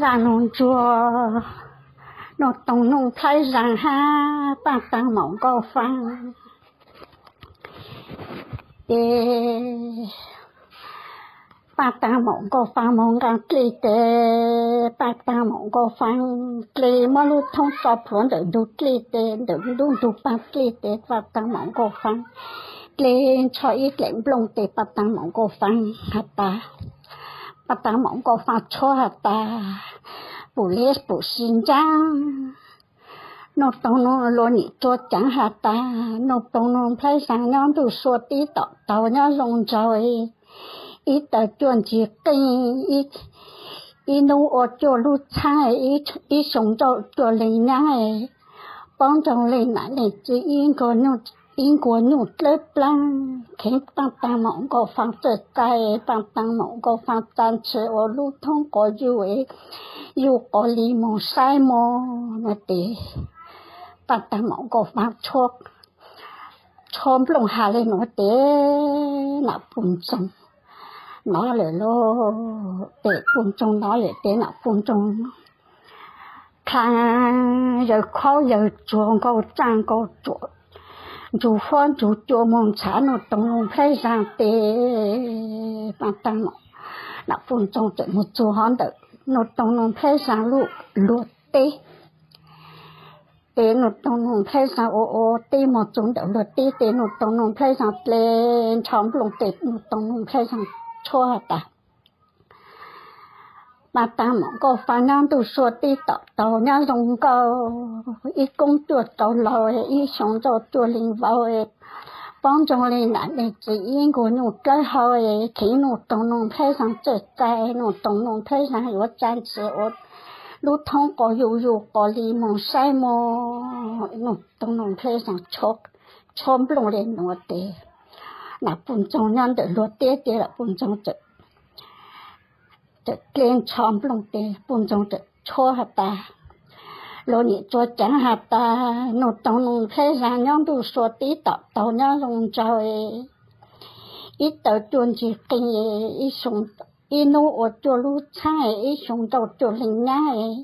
Zaj nug ntsuag, Nuj Toog Nuj Nplhaib Zaj hab Paaj Taag Maum Nkauj Faab. Ces Paaj Taag Maum Nkauj Faab moog nqaa dlej tes, Paaj Taag Maum Nkauj Faab dlej muab lub thoob tso plhuav ntawm ntug dlej tes, ntawm lub ntug paag dlej tes, Paaj Taag Maum Nkauj Faab dlej ntsho ib dlaim nplooj tes, Paaj Taag Maum Nkauj Faab has tas, Paaj Taag Maum Nkauj Faab tshuab has tas, pum le pum si ntsaab. Nuj Toog Nuj Nplhaib Zaj has tas, Nuj Toog Nuj Nplhaib Zaj nyob ntuj sua tib tom taug nyob zoo nraug, ib taw cuaj ntsig qeej, ib nub ua cuaj lub txhaab, ib xyoo nrauj cuaj leeg nyaab, paub ntsoog leej nam leej txiv ib nkuas nyuj dlawb plaab. Kheev Paaj Taag Maum Nkauj Faab txawj txais, Paaj Taag Maum Nkauj Faab txav ntshis ua lub thoob quas yug, yug quas li moog saib moog nuav tes, Paaj Taag Maum Nkauj Faab tshuab nplooj has le nuav tes, nam puj ntxoog nov lawm lauj. Tes puj ntxoog nov lawm tes nam puj ntxoog dlhaa yawg khaub yawg tsuag nkaus tsaaj nkaus tsuam, ntsug huab ntsug cua moog ntshav Nuj Toog Nuj Nplhaib Zaj tes, Paaj Taag Maum, nam puj ntxoog txawm moog txug hov ntawm Nuj Toog Nuj Nplhaib Zaj lub luag teb. Tes Nuj Toog Nuj Nplhaib Zaj ua ua teb moog txug ntawm luag teb tes Nuj Toog Nuj Nplhaib Zaj dlej ntsho nplooj tes Nuj Toog Nuj Nplhaib Zaj tshuab has tas, Paaj Taag Maum Nkauj Faab nyob ntuj sua tib tom taug nyob zoo nkauj, ib koob cuaj rau laug, ib xyoo nrauj cuaj leeg vauv, paub ntsoog leej nam leej txiv ib nkuas nyuj dlawb hau. Kheev Nuj Toog Nuj Nplhaib Zaj txawj txais, Nuj Toog Nuj Nplhaib Zaj yuav txav ntshis ua lub thoob quas yug yug quas li moog saib moog, Nuj Toog Nuj Nplhaib Zaj tshuab nplooj le nuav tes, nam puj ntxoog nyob ntawm luag teb tes nam puj ntxoog txawm dlej ntsho nplooj tes puj ntxoog txawm tshuab has tas, luag nim tsuas caav has tas, Nuj Toog Nuj Nplhaib Zaj nyob ntuj sua tib tom taug nyob zoo nraug, ib taw cuaj ntsig qeej, ib nub ua cuaj lub txhaab, ib xyoo nrauj cuaj leeg nyaab.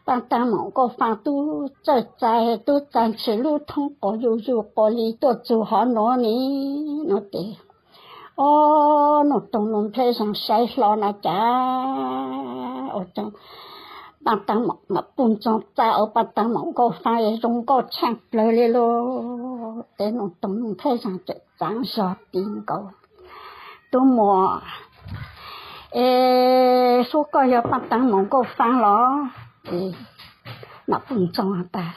Paaj Taag Maum Nkauj Faab tub txawj txais tub txav ntshis lub thoob quas yug yug quas li tuaj txug hov nuav ne, nuav tes, ob, Nuj Toog Nuj Nplhaib Zaj saib hlo na cas, Paaj Taag Maum, nam puj ntxoog txais ua Paaj Taag Maum Nkauj Faab zoo nkauj tshaaj plawg le lauj. Tes Nuj Toog Nuj Nplhaib Zaj txawm txaav zog ti nkaus, Tub muam, es sub koj yog Paaj Taag Maum Nkauj Faab los? Ces nam puj ntxoog tas,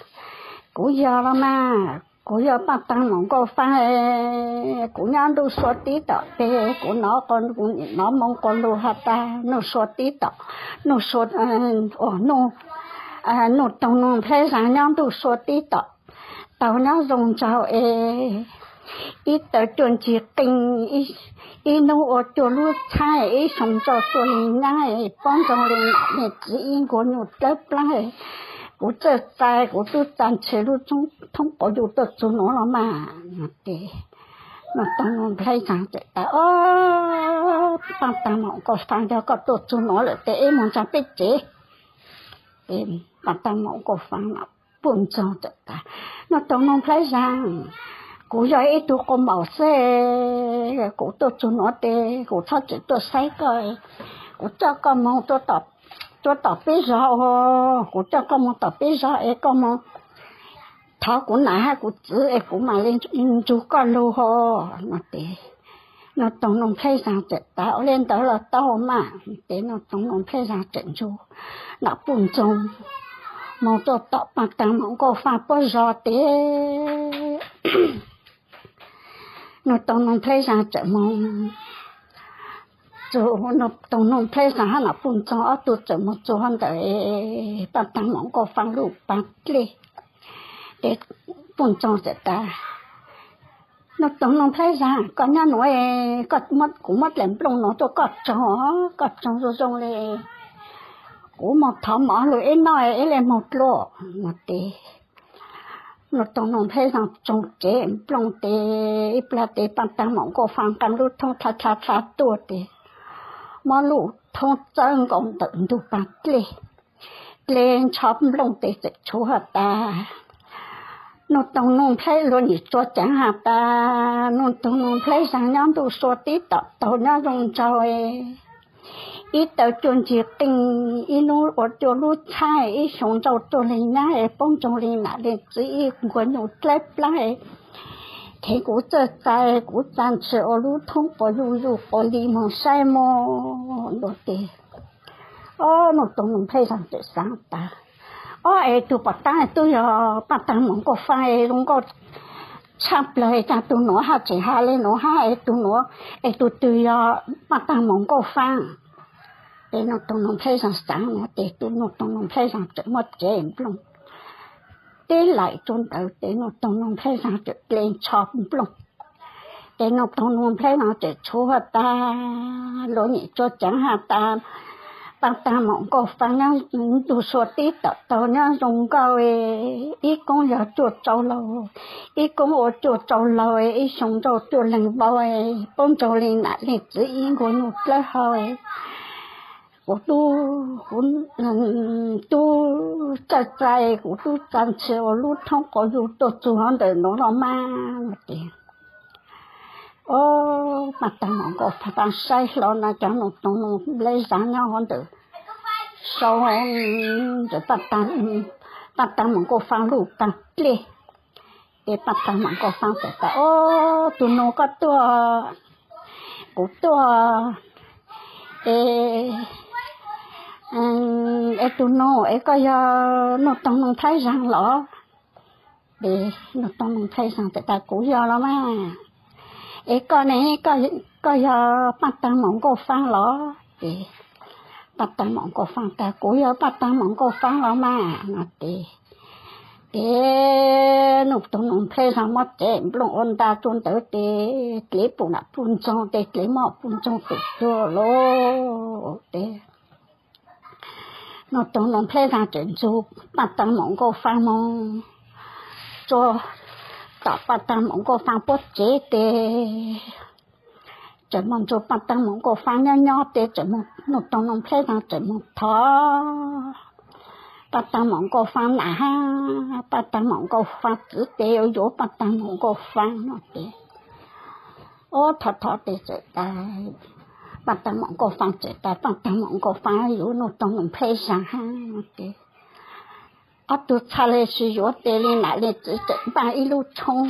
kuv yog los mas, kuv yog Paaj Taag Maum Nkauj Faab, kuv nyob ntuj sua tib tom tes, kuv nov, kuv nov moo quas lug has tas nuj sua tib tom, nuj sua, Nuj Toog Nuj Nplhaib Zaj nyob ntuj sua tib tom taug nyob zoo nraug es, ib taw cuaj ntsig qeej, ib nub ua cuaj lub txhaab, ib xyoo nrauj cuaj leeg nyaab, paub ntsoog leej nam leej txiv ib nkuas nyuj dlawb plaab. Kuv txawj txais kuv tub txav ntshis lub thoob quas yug tuaj txug nuav los mas. Tes Nuj Toog Nuj Nplhaib Zaj txawm tas, ob, Paaj Taag Maum Nkauj Faab, yog koj tuaj txug nuav lawm tes ib moog ntsaa peb tsev. Tes Paaj Taag Maum Nkauj Faab nam puj ntxoog txawm tas, Nuj Toog Nuj Nplhaib Zaj, kuv yog ib tug quas maum xwb, kuv tuaj txug nuav tes kuv txhob tseem tuaj saib koj, kuv coj koj moog rua tom peb zog, kuv coj koj moog tom peb zog es koj moog thov kuv nam hab kuv txiv es kuv mam le nrug koj lug hov no tes. Nuj Toog Nuj Nplhaib Zaj txawm tas, ua le ntawd los tau mas. Tes Nuj Toog Nuj Nplhaib Zaj txawm nrug nam puj ntxoog moog rua tom Paaj Taag Maum Nkauj Faab puab zog tes Nuj Toog Nuj Nplhaib Zaj txawm moog, Nuj Toog Nuj Nplhaib Zaj hab nam puj ntxoog ob tug txawm moog txug hov ntawm Paaj Taag Maum Nkauj Faab lub paag dlej. Tes puj ntxoog txawm tas, Nuj Toog Nuj Nplhaib Zaj, koj nyob nuav, kuv muab dlaim nplooj nuav rua koj tsoog, koj tsoog zoo zoo le, kuv moog thov mov lug ib noj ib le moog dlua no tes. Nuj Toog Nuj Nplhaib Zaj tsoog tsev nplooj tes ib plag tes Paaj Taag Maum Nkauj Faab nqaa lub thoob dlha dlha dlha tuaj tes muab lub thoob txawb nkaus ntawm ntug paag dlej, dlej ntsho nplooj tes txawm tshuav has tas, Nuj Toog Nuj Nplhaib luag nim tsuas ceev has tas, Nuj Toog Nuj Nplhaib Zag nyob ntuj sua tib tom taug nyob zoo nraug, ib taw cuaj ntsig qeej, ib nub ua cuaj lub txhaib, ib xyoo nrauj cuaj leeg nyab, poob ntsoog li nam leej txiv ib nkuaj nyuj dlawb plab, thev kuv txawj txais, kuv txaj ntshe ua lub thoob quas yuj yuj quas li moog saib moog. Nuj Toog Nuj Nplhaib Zag txawm xaav tas, Ob, es tug pom taab tub yog Paaj Taag Moom Nkauj Faab, zoo nkauj tshaj plawg, caag tug nuav hab tseem has le nuav hab, es tug nuav, es tug twg yog Paaj Taag Moom Nkauj Faab? Ces Nuj Toog Nuj Nplhaib Zag xaav nuav ces Nuj Toog Nuj Nplhaib Zag txawm muab cev nplooj tib laim rua ntawd ces Nuj Toog Nuj Nplhaib Zag txawm dlej ntsho nplooj. Ces Nuj Toog Nuj Nplhaib Zag txawm tshuav has tas, luag nim tsuas ceev has tas, Paaj Taag Moom Nkauj Faab nyob ntuj sua tib tom taug nyob zoo nkauj, ib koob yog cuaj rau laug, ib koob ua cuaj rau laug, ib xyoo nrauj cuaj leeg vau, poob ntsoog li nam leej txiv ib nkuaj nyuj dlawb hau. Kuv tub, kuv tub txawj txais, kuv tub txaj ntshe ua lub thoob quas yuj tuaj txug hov ntawm nuav los mas. Ces, o, Paaj Taag Moom Nkauj Faab saib hlo na cov Nuj Toog Nuj Nplhaib Zag nyob hov ntawm sau ntawm Paaj Taag Moom Nkauj Faab lub paag dlej. Ces Paaj Taag Moom Nkauj Faab txawm tas, O, tug nus koj tuaj, kuv tuaj, es, es tug nus es koj yog Nuj Toog Nuj Nplhaib Zag los? Ces Nuj Toog Nuj Nplhaib Zag txawm tas, Kuv yog los mas. Es koj ne, koj yog Paaj Taag Moom Nkauj Faab los? Ces Paaj Taag Moom Nkauj Faab tas, Kuv yog Paaj Taag Moom Nkauj Faab los mas no ces, ces Nuj Toog Nuj Nplhaib Zag muab cev nplooj ua nta rua ntawd ces dlev pum nam pum ntsoog, ces dlev moj pum ntsoog pum tuag lauj. Ces Nuj Toog Nuj Nplhaib Zag txawm nrug Paaj Taag Moom Nkauj Faab moog rua tom Paaj Taag Moom Nkauj Faab puab tsev ces txawm moog nrug Paaj Taag Moom Nkauj Faab nyob nyob ces txawm moog, Nuj Toog Nuj Nplhaib Zag txawm moog thov Paaj Taag Moom Nkauj Faab nam hab Paaj Taag Moom Nkauj Faab txiv tes yuav yuav Paaj Taag Moom Nkauj Faab no ces, o, thov thov ces txawm tas, Paaj Taag Moom Nkauj Faab txawm tas Paaj Taag Moom Nkauj Faab yuav Nuj Toog Nuj Nplhaib Zag hab no ces ob tug txhaj le sib yuav tes li nam le txiv txawm npaaj ib lub tshoob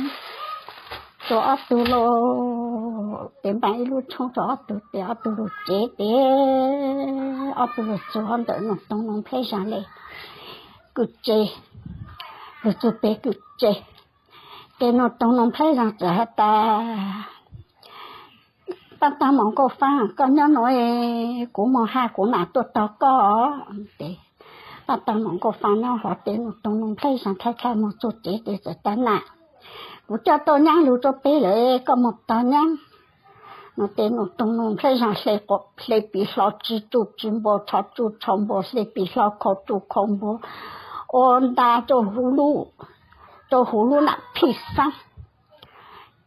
rua ob tug lauj. Ces npaaj ib lub tshoob rua ob tug ces ob tug lug tsev ces ob tug lug txug hov ntawm Nuj Toog Nuj Nplhaib Zag le kwj tse, lug txug peg kwj tse. Ces Nuj Toog Nuj Nplhaib Zag txawm has tas, Paaj Taag Moom Nkauj Faab, koj nyob nuav, kuv moog has kuv nam tuaj tog koj. Ces Paaj Taag Moom Nkauj Faab nyob hov ces Nuj Toog Nuj Nplhaib Zag thaij thaij moog txug tsev ces txawm tas, Nam, kuv coj tau nyaab lug rua peb lawm, koj moog tog nyaab no ces Nuj Toog Nuj Nplhaib Zag hle pim hlo tsi tsuj tsi npua, rho tsuj rho npua, hle pim hlo khau tsuj khau npua, ua nta rua huv lub nam phij xaab.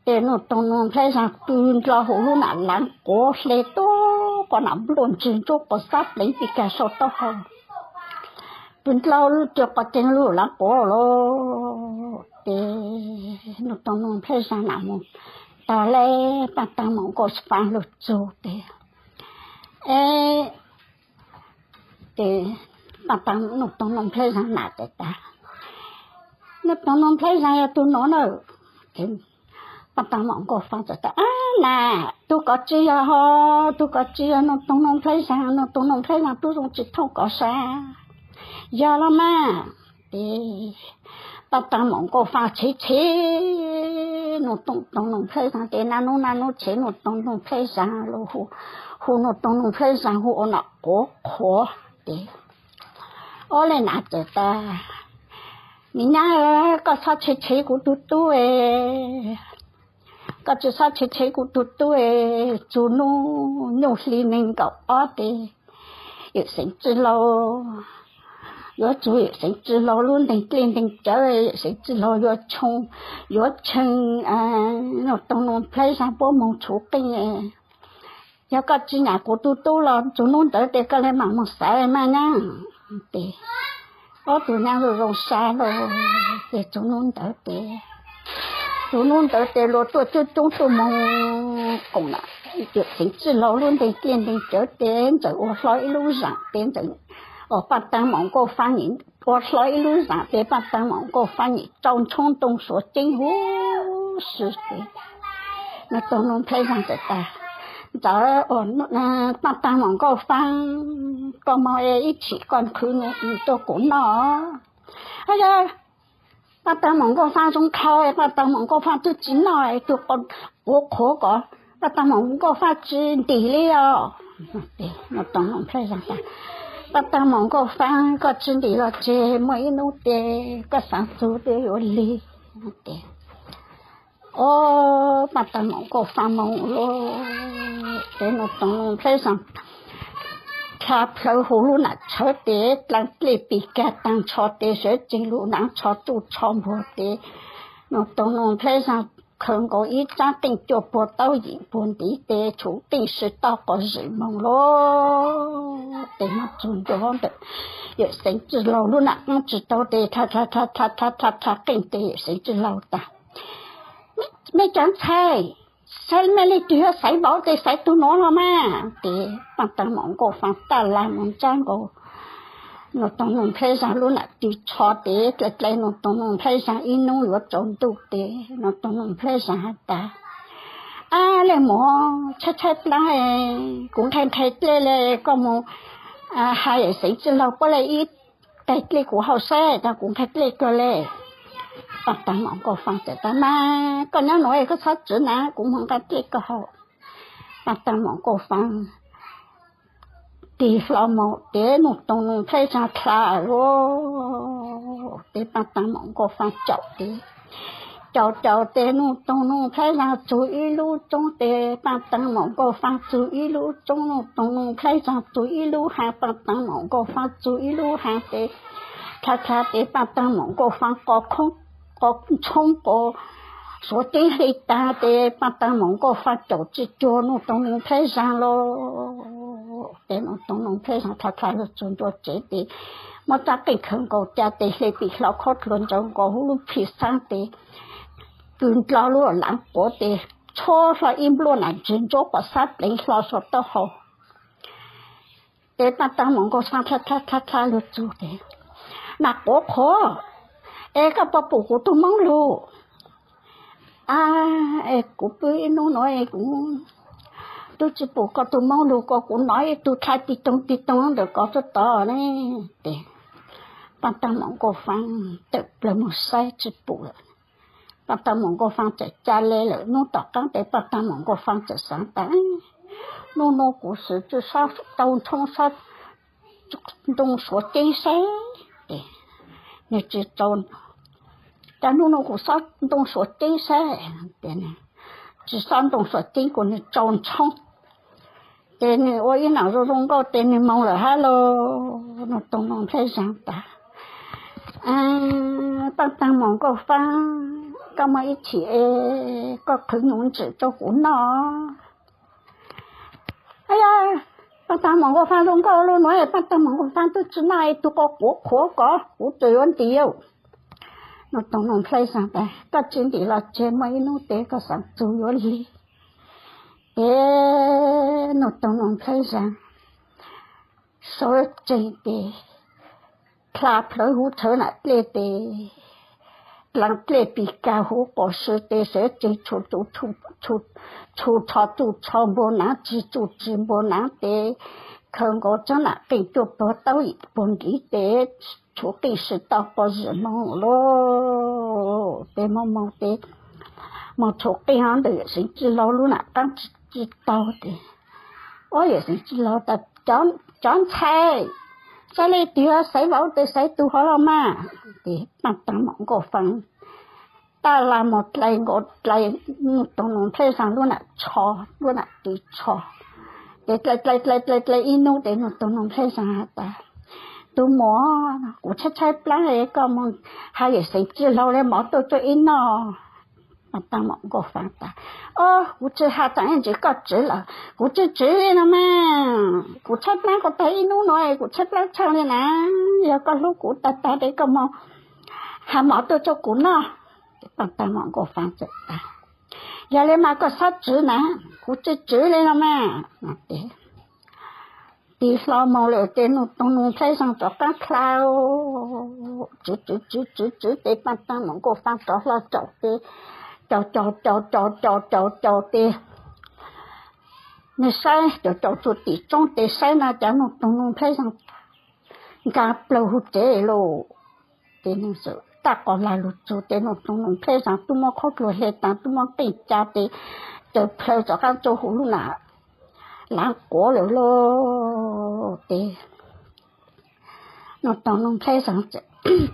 Ces Nuj Toog Nuj Nplhaib Zag pw ndlo huv lub nam laav quav, hle tuab quas nam npluaj ntswg ntsuab quas xab pleev pij kag sau taub hau, pw ndlo lub cuag quas ceeg lub laav quav lauj. Ces Nuj Toog Nuj Nplhaib Zag nam moog tog le Paaj Taag Moom Nkauj Faab lug txug ces, e, ces Paaj Taag, Nuj Toog Nuj Nplhaib Zag nam txawm tas, Nuj Toog Nuj Nplhaib Zag yog tug nuav na. Ces Paaj Taag Moom Nkauj Faab txawm tas, Ab nam, tug kov tsi yog ho, tug kov tsi yog Nuj Toog Nuj Nplhaib Zag, Nuj Toog Nuj Nplhaib Zag tub zoo tsi thooj kov sab. Yog los mas. Ces Paaj Taag Moom Nkauj Faab tshev tshev Nuj Toog Nuj Nplhaib Zag ces naj nub naj nub tshev Nuj Toog Nuj Nplhaib Zag lug hu, hu Nuj Toog Nuj Nplhaib Zag hu ua nom quav qhuav ces, o, le nam txawm tas, Me nyab, koj txhob tshev tshev kuv tug tub, koj tsi txhob tshev tshev kuv tug tub. Txug nub nyuj hli neeg nkaum ob ces Yawm Xeev Txwj Laug, yuav txug Yawm Xeev Txwj Laug lub nteeg dlej nteeg cawv, Yawm Xeev Txwj Laug yuav tshee, yuav tshee Nuj Toog Nuj Nplhaib Zag puab moog tshuv qeej. Yog koj tsis nyiam kuv tus tub los txog hnub ntawd ces koj li mam mus xaiv mas nyab. Ces ob tug nyab zoo zoo siab lawm ces txog hnub ntawd ces, txog hnub ntawd ces luag tuaj coob coob tuaj mus koom Yawm Xeev Txwj Laug lub ntees tiaj ntees cawv ces Ntxawm ua hlo ib lub zam ces Ntxawm, Paj Taag Maum Nkauj Faab nim ua hlo ib lub zam ces Paj Taag Maum Nkauj Faab nim tsau ntshoob ntoo suav ceeb huv si ces Nuj Toog Nuj Nplhaib Zag txawm tas, Ntxawm, Paj Taag Maum Nkauj Faab, koj moog es ib chim koj khwv num tuaj kuv noj. Aw, Paj Taag Maum Nkauj Faab zoo nkauj, Paj Taag Maum Nkauj Faab twb tsis noj, tus quav qhuav kom Paj Taag Maum Nkauj Faab tsis ntim li os. Nuj Toog Nuj Nplhaib Zag tas, Paj Taag Maum Nkauj Faab, koj tsis ntim los tseg, muaj ib hnub ces koj xaav txug twb yuav lig. Ces, o, Paj Taag Maum Nkauj Faab moog lawm ces Nuj Toog Nuj Nplhaib Zag dlha plawv huv lub nam tshawv ces dlaag dlej pis kag taag nrho ces sawv tsees lug naav tsho tsuj tsho npuag ces Nuj Toog Nuj Nplhaib Zag khaws nkaus ib tsaab qeej cuaj puag taub yim puag ntiv ces tshuv qeej sib toj quas zim moog lawm. Ces moog txug ntua ntawm Yawm Xeev Txwj Laug lub nam qaab tsis tau ces dlha dlha dlha dlha dlha dlha qeej ces Yawm Xeev Txwj Laug tas, Mej cov ntxhais, xaiv mej leej twg yuav xaiv vauv ces xaiv tug nuav los mas. Ces Paj Taag Maum Nkauj Faab taj laj moog ntsab nkaus Nuj Toog Nuj Nplhaib Zag lub nam tw tsho ces dlai dlai Nuj Toog Nuj Nplhaib Zag ib nub yuav tsaus ntuj ces Nuj Toog Nuj Nplhaib Zag has tas, Ab, leej muam, tshaib tshaib plaab, kuv nqhis nqhis dlej le, koj moog has Yawm Xeev Txwj Laug puab le ib taig dlej kuv haus saib, kuv nqhis dlej kawg le. Paj Taag Maum Nkauj Faab txawm tas, Mas koj nyob nuav koj txhob tsiv na, kuv moog nqhis dlej koj haus. Paj Taag Maum Nkauj Faab tig hlo moog ces Nuj Toog Nuj Nplhaib Zag dlha lawm. Ces Paj Taag Maum Nkauj Faab caum ces, caum caum ces Nuj Toog Nuj Nplhaib Zag txug ib lub roob ces Paj Taag Maum Nkauj Faab txug ib lub roob, Nuj Toog Nuj Nplhaib Zag txug ib lub haav, Paj Taag Maum Nkauj Faab txug ib lub haav ces dlha dlha ces Paj Taag Maum Nkauj Faab quas khoob, quas ntshoob quas suav ceeb hli taag ces Paj Taag Maum Nkauj Faab caum tsi cuag Nuj Toog Nuj Nplhaib Zag lawm. Ces Nuj Toog Nuj Nplhaib Zag dlha dlha lug txug ntua tsev ces muab tsaab qeej khaws nkaus ca tes hle pim hlo khob dlua ntsaws nkaus huv lub phim xaab ces kws ndlo lub laav quav ces tshuab hlo ib npluaj nam ntswg ntsuab pom xab pleev hlo saum taub hau. Ces Paj Taag Maum Nkauj Faab dlha dlha dlha lug txug ces, Nam quav qhuav, es koj puas pum kuv tug Moob Lug? Ab, es kuv pw ib nub nuav es kuv tub tsi pum koj tug Moob Lug, koj kuv nov ib tug dlha tig toog tig toog ntawm koj tsuj tod ne. Ces Paj Taag Maum Nkauj Faab tawm plawg moog saib tsi pum lawm. Paj Taag Maum Nkauj Faab txawm ca le lawm. Nub tom qaab tes Paj Taag Maum Nkauj Faab txawm xaav tas, Nub nub kuv swm tsi xob tsau ntshoob xob ntoo suav ceeb saib. Nwg tsi tsau, cas nub nub kuv xob ntoo suav ceeb saib. Tsi xob ntoo suav ceeb kuv nwg tsau ntshoob. Ces nwg ua ib nam zoo zoo nkauj ces nwg moog lawm hab lauj. Nuj Toog Nuj Nplhaib Zag tas, Paj Taag Maum Nkauj Faab, koj muaj ib chim es koj qhwv nuv ntswm rau kuv noj. Ab, Paj Taag Maum Nkauj Faab zoo nkauj lug nuav, Paj Taag Maum Nkauj Faab tub tsi noj tug quav qhuav ko, kuv tsi yuav ntim. Nuj Toog Nuj Nplhaib Zag tas, Koj tsi ntim los tseg, muaj ib nub tes koj xaav txug yuav lig. Ces Nuj Toog Nuj Nplhaib Zag sawv tsees tes dlha plawv huv tshawv nam dlej tes dlaag dlej pis kag huv quas si tes sawv tsees tshu tsho tsuj tsho npuag naav tsi tshu tsi npuag naav tes khaws nkaus tsaab nam qeej cuaj puag taub yim puag ntiv tes tshuv qeej sib toj quas zim moog lawm. Tes moog moog tes moog tshuv qeej hov ntawm Yawm Xeev Txwj Laug lub nam qaab tsi taug tes, Ob, Yawm Xeev Txwj Laug tas, Cov ntxhais, xaiv leej twg xaiv vauv tes xaiv tug hov los mas. Tes Paj Taag Maum Nkauj Faab taj laj moog dlai nkaus dlai Nuj Toog Nuj Nplhaib Zag lub nam tsho, lub nam tw tsho. Tes dlai dlai dlai dlai dlai ib nub tes Nuj Toog Nuj Nplhaib Zag has tas, Tug muam, kuv tshaib tshaib plaab es koj moog has Yawm Xeev Txwj Laug le mov tuaj rua ib noj. Paj Tag Maum Nkauj Faaj tas, Au, kuv tsi has txog ib ntsis koj tswv lawm, kuv tsi tswv li no mas. Kuv tshaib plab ko tag ib nub no, kuv tshaib plab tshaj li na. Yog koj hlub kuv tag tag tes koj moog has mov tuaj rua kuv noj. Paj Tag Maum Nkauj Faaj txawm tas, Yog li mas koj xob tswv na, kuv tsi tswv li no mas. Tig hlo moog lawm tes Nuj Toog Nuj Nplhaib Xaa rov qaab dlha, tswv tswv tswv tswv tswv tes Paj Tag Maum Nkauj Faaj rov hlo caum tes, caum caum caum caum caum caum caum tes nwg saib, caum caum txug tim tsoob tes saib na cas Nuj Toog Nuj Nplhaib Xaa nkaag plawg huv tsev lawm. Tes nwg txawm taab qos lag lug txug tes Nuj Toog Nuj Nplhaib Xaa tub muab qhov dluag hle taag, tub muab qeej ca tes caws plhaw rov qaab rua huv lub nam laav quav lawm lauj. Tes Nuj Toog Nuj Nplhaib Xaa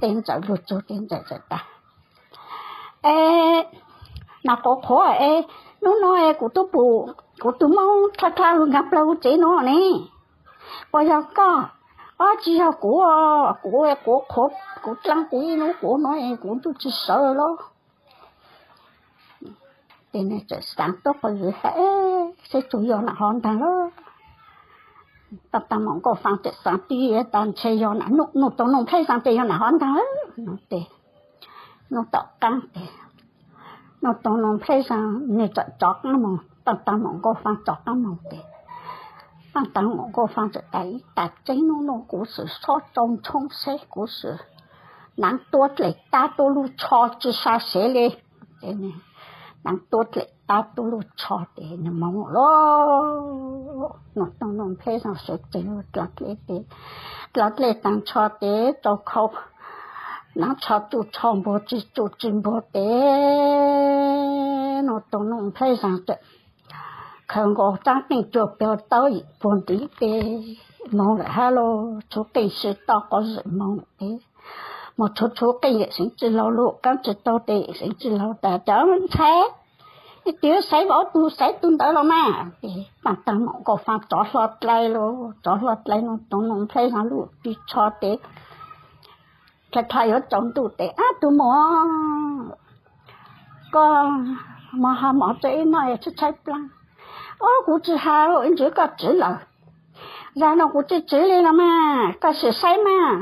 tes ntxawm lug txug tes ntxawm txawm tas, Es, nam quav qhuav es, nub nua es kuv tub pum, kuv tug moob dlha dlha lug nkaag plawg huv tsev nua ne. Puas yog koj? Ob, tsi yog kuv, kuv quav qhuav, kuv dlaab kuv ib nub quav nua es kuv ntuj tsi sawv lawm. Tes nwg txawm xaav tuab qhov zwm has, Seb tug yog nam hov ntaag lawm. Paj Tag Maum Nkauj Faaj txawm xaav tib tas ntshe yog nam, Nuj Toog Nuj Nplhaib Xaa tes yog nam hov ntaag lawm no tes nub tom qaab tes Nuj Toog Nuj Nplhaib Xaa nwg txawm rov qaab moog, Paj Tag Maum Nkauj Faaj rov qaab moog tes Paj Tag Maum Nkauj Faaj txawm tas, Ib tag tseeb nub nua kuv xwm xob rua ntshoob seb kuv xwm naav tuab dlaim tab tuab lug tsho tsi sa sev le. Naav tuab dlaim tab tuab lug tsho tes nwg moog lawm. Nuj Toog Nuj Nplhaib Xaa sawv tsees lug dlaa dlej tes, dlaa dlej taag nrho tes rua khau, naav tsho tsuj tsho npuag tsi tsuj tsi npuag tes Nuj Toog Nuj Nplhaib Xaa txawm khaws nkaus tsaab qeej cuag peg taub yim puag ntiv tes moog lawm hab lauj. Tshuv qeej sib toj quav zwm moog tes moog tshuv tshuv qeej Yawm Xeev Txwj Laug lug qaab tsi tau tes Yawm Xeev Txwj Laug tas, Cov ntxhais, ib tug xaiv vauv tug xaiv tug ntawd los mas. Tes Paj Tag Maum Nkauj Faaj rov hlo dlai lauj, rov hlo dlai Nuj Toog Nuj Nplhaib Xaa lub tig tsho tes dlha dlha yuav tsaus ntuj tes, Ab tug muam, koj moog has mov rua ib noj es tshaib tshaib plab. Ob, kuv tsi has, ib ntsis koj tswv lawm. Zag no kuv tsi tswv li los mas, koj sim saib mas.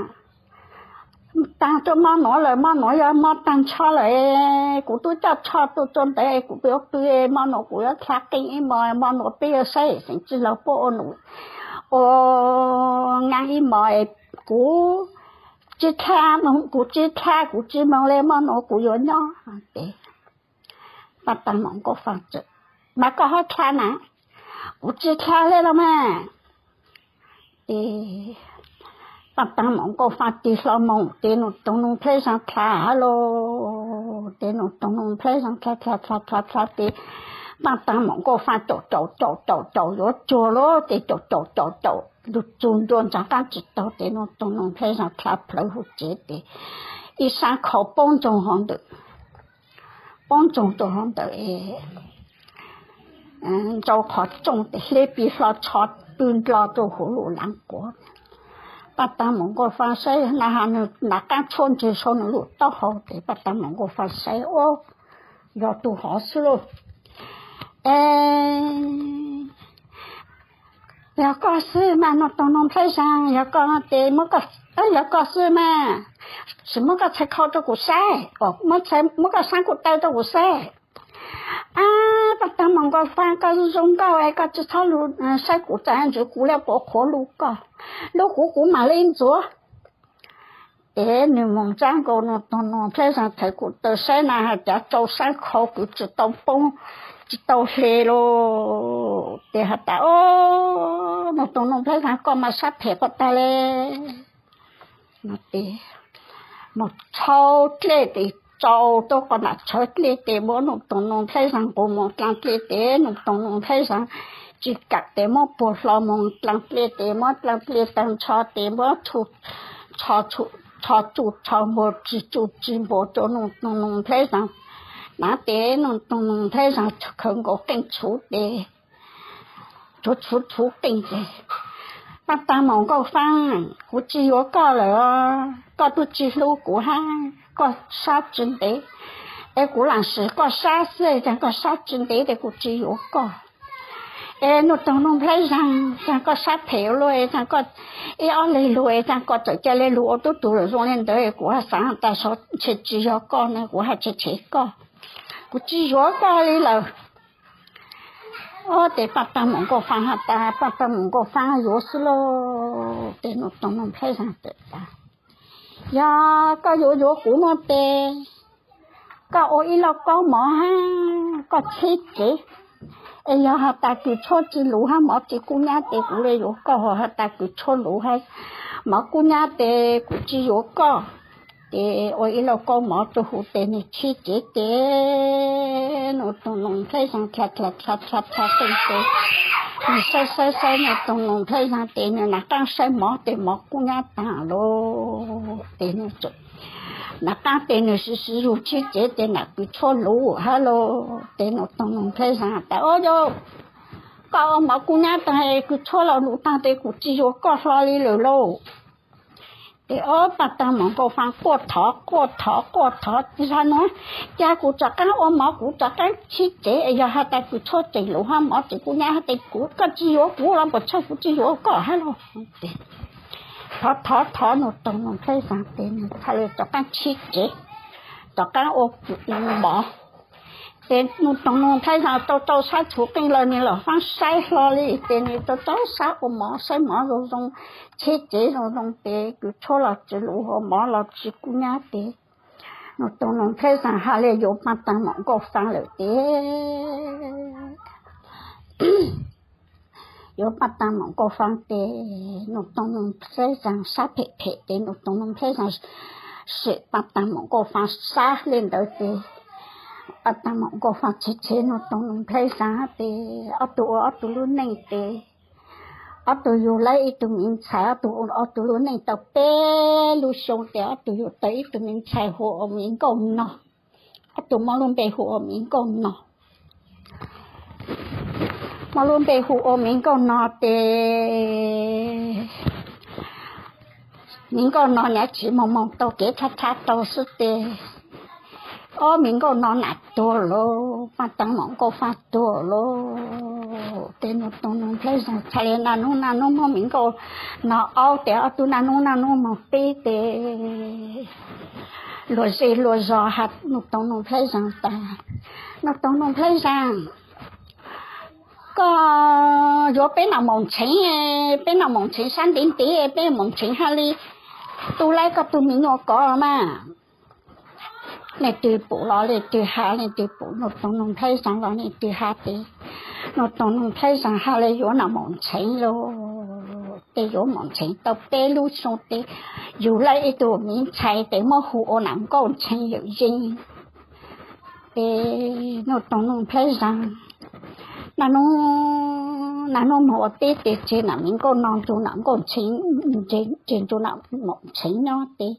Taag rua mo nuav lawm, mo nuav yog mo taag nrho lawm, kuv tub coj tsho tuaj rua ntawd kuv yuav pw, mo nuav kuv yuav dlha qeej ib mo, mo nuav peb yuav saib Yawm Xeev Txwj Laug puab ua num ua ngaa ib mo, kuv tsi dlha, kuv tsi dlha, kuv tsi moog le, mo nuav kuv yuav nyob tes Paj Tag Maum Nkauj Faaj txawm, Mas koj hab dlha na? Kuv tsi dlha le los mas. Tes Paj Tag Maum Nkauj Faaj tig hlo moog tes Nuj Toog Nuj Nplhaib Xaa dlha hab lauj. Tes Nuj Toog Nuj Nplhaib Xaa dlha dlha dlha dlha dlha tes Paj Tag Maum Nkauj Faaj caum caum caum caum caum yuav tsuag lawm tes caum caum caum caum lug txug ntua ntsaa qaab tsi taug tes Nuj Toog Nuj Nplhaib Xaa dlha plawg huv tsev tes ib saab khau poob ntsoog hov ntawm, poob ntsoog rua hov ntawm es ntsau qhov rooj tes hle pig hlo tsho pw ndlo rua huv lub laav quav. Paj Tag Maum Nkauj Faaj saib na has nwg nram qaab tshuab ntswg sau nwg lub taub hau tes Paj Tag Maum Nkauj Faaj saib, Ob, yog tug hov xwb lauj. Es yog koj xwb mas Nuj Toog Nuj Nplhaib Xaa, yog koj tes, yog koj xwb mas, sim muab koj txhais khau rua kuv saib, muab koj saab kuj taw rua kuv saib. Ab, Paj Tag Maum Nkauj Faaj, koj zoo nkauj es koj tsi txhob lug saib kuv, txawm ntsis kuv le puas qhuav lug koj, lug kuv kuv mam le ntxuav. Tes nwg moog tsaab nkaus Nuj Toog Nuj Nplhaib Xaa txhais kuj taw saib na has cav tsau saab khau kws tsi tau poob, tsi tau hle lawm. Tes has tas, Ob, Nuj Toog Nuj Nplhaib Xaa, koj mas sab phem quaj taag le. Tes moog tshau dlej tes tsau tuab quas nam tshawv dlej tes muab Nuj Toog Nuj Nplhaib Xaa nqus moog dlaa dlej tes Nuj Toog Nuj Nplhaib Xaa tsi kam tes muab puag hlo moog dlaa dlej tes muab dlaa dlej taag nrho tes muab tsho tsuj tsho npuag tsi tsuj tsi npuag rua Nuj Toog Nuj Nplhaib Xaa. Naav tes Nuj Toog Nuj Nplhaib Xaa khaws nkaus qeej tshuv tes tshuv tshuv tshuv qeej tes, Paj Tag Maum Nkauj Faaj, kuv tsi yuav koj lawm, koj tub tsi hlub kuv hab, koj sab tsi ntev. Es kuv lam sim koj sab xwb, tag koj sab tsis ntev ces kuv tsis yuav koj. Es Nuj Toog Nuj Nplhaib Zag, tag koj sab phem luaj, tag koj ib ob lig lug, tag koj txawm ca le lug ua tub tug lawm zoo li ntawd, kuv has xav tas ntshe tsis yog koj ne, kuv has tshev tshev koj, kuv tsis yuav koj li lawm. Ob tes Paj Tag Mom Nkauj Faab has tas Paj Tag Mom Nkauj Faab yuav xwb lauj. Tes Nuj Toog Nuj Nplhaib Zag txawm tas, yog koj yuav yuav kuv no tes koj ua ib lauj kaub mov hab koj cheb tsev, es yog has tas kws tshuaj tsis luv hab mov tsis kub nyab tes kuv le yuav koj, has tas kws tshuaj luv hab mov kub nyab tes kuv tsis yuav koj. Ces ua ib lauj kaub mov rua huv tes nwg cheb tsev ces Nuj Toog Nuj Nplhaib Zag dha dha dha dha qeej tes nwg saib saib saib Nuj Toog Nuj Nplhaib Zag tes nwg nam qaab saib mov tes mov kub nyab taag lauj. Tes nwg nam qaab tes nwg siv siv zug cheb tsev tes nam kws tshuaj luv hab lauj. Tes Nuj Toog Nuj Nplhaib Zag tas, o yau, koj ua mov kub nyab taag kws tshuaj los luv taag tes kuv tsis yuav koj hlo li lawm lauj. Tes ob Paj Tag Mom Nkauj Faab quaj thov quaj thov quaj thov, zag nuav, ca kuv rov qaab ua mov kuv rov qaab cheb tsev, yog has tas kws tshuaj tseem luv hab mov tseem kub nyab hab tes kuv, koj tsis yuav kuv los puas tsaug, kuv tsis yuav koj hab lauj. Thov thov thov Nuj Toog Nuj Nplhaib Zag tes nwg txhaj le rov qaab cheb tsev, rov qaab ua mov. Tes Nuj Toog Nuj Nplhaib Zag rau rau sab txhuv qeej lawm nwg los faab saib hlo li tes nwg rau rau sab ua mov, saib mov zoo zoo, cheb tsev zoo zoo tes kws tshuaj los tsis luv, mov los tsis kub nyab tes Nuj Toog Nuj Nplhaib Zag has le yuav Paj Tag Mom Nkauj Faab lawm tes yuav Paj Tag Mom Nkauj Faab tes Nuj Toog Nuj Nplhaib Zag sab phem phem tes Nuj Toog Nuj Nplhaib Zag sim Paj Tag Mom Nkauj Faab sab le ntawd tes Paj Tag Mom Nkauj Faab tshev tshev Nuj Toog Nuj Nplhaib Zag tes ob tug ua ob tug lub neej tes ob tug yug lawv ib tug miv ntxhais, ob tug ua ob tug lub neej tau peb lub xyoo tes ob tug yug tau ib tug miv ntxhais hu ua Miv Nkauj Nog. Ob tug muab lub npe hu ua Miv Nkauj Nog. Muab lub npe hu ua Miv Nkauj Nog tes Miv Nkauj Nog nyav tsis moog moog tau kev thab thab tau xwb tes ob Miv Nkauj Nog nam tuag lauj, Paj Tag Mom Nkauj Faab tuag lauj. Tes Nuj Toog Nuj Nplhaib Zag txhaj le naj nub naj nub muab Miv Nkauj Nog aub tes ob tug naj nub naj nub moog peb tes luag zej luag zos has Nuj Toog Nuj Nplhaib Zag tas, Nuj Toog Nuj Nplhaib Zag, koj yuav peb nam moom txheev, peb nam moom txheev sab ntev ntev, peb moom txheev hab le tu laib koj tug miv nyuas kov mas. Leej twg pum los leej twg has, leej twg pum Nuj Toog Nuj Nplhaib Zag los leej twg has tes Nuj Toog Nuj Nplhaib Zag has le yuav nam moom txheev lauj. Tes yuav moom txheev tau peb lub xyoo tes yug lawv ib tug miv ntxhais tes muab hu ua nam nkauj ntxheev yawm yeej. Tes Nuj Toog Nuj Nplhaib Zag naj nub naj nub moog ua teb tes tseg nam Miv Nkauj Nog nrug nam nkauj ntxheev, tseg nrug nam moom txheev nyob tes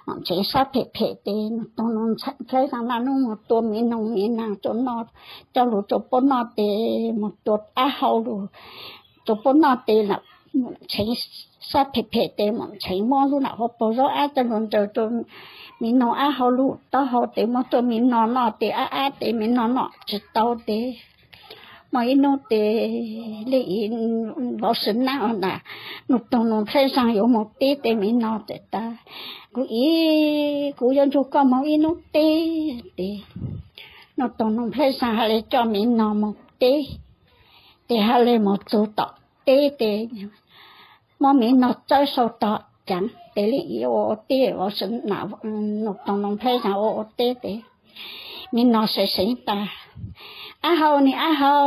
moom txheev sab phem phem tes Nuj Toog Nuj Nplhaib Zag naj nub moog tua miv noog miv naag rua noj, coj lug rua puab noj tes moog tua ab hau lug rua puab noj tes moom txheev sab phem phem tes moom txheev muab lub nam huab paug zaub ab coj lug nraws rua miv noog ab hau lub taub hau tes muab rua miv noog noj tes ab ab tes miv noog noj tsis tau tes muaj ib nub tes leej ib vauv sawv nab na, Nuj Toog Nuj Nplhaib Zag yuav moog teb tes miv noog txawm tas, kuv ib, kuv yuav nrug koj moog ib nub teb tes Nuj Toog Nuj Nplhaib Zag has le coj miv noog moog teb tes has le moog txug tom teb tes muab miv noog txawb sau tog caav tes leej ib ua ua teb, Nuj Toog Nuj Nplhaib Zag ua ua teb tes miv noog seev seev tas, ab hau ne ab hau,